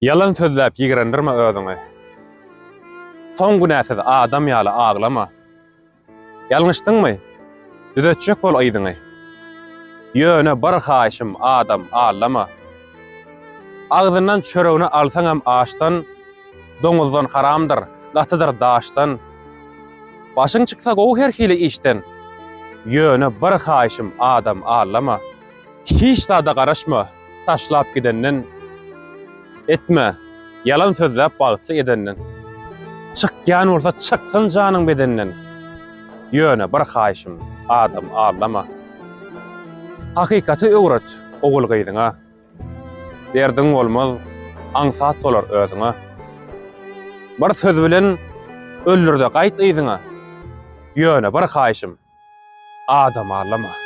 Ýalan sözläp ýigrendirme özüňi. Soň günäsiz adam ýaly aglama. Ýalňyşdyňmy? Düzetjek bol yzyňy. Ýöne bir haýyşym adam aldama. Agzyndan çöregini alsaňam açdan, Doňuzdan haramdyr, gatydyr daşdan. Başyň çyksa gowy her hili işden, Ýöne bir haýyşym adam aldama. Hiç zada garaşma taşlap gidenden Etme ýalan sözläp bagtly edenden Çykýan bolsa çyksyn janyň bedenden Ýöne bir haýyşym adam aldama Hakykaty öwret ogul-gyzyňa Derdiň bolmaz aňsat bolar özüňe Bir söz bilen öldürde gaýt yzyňa Ýöne bir haýyşym adam aldama.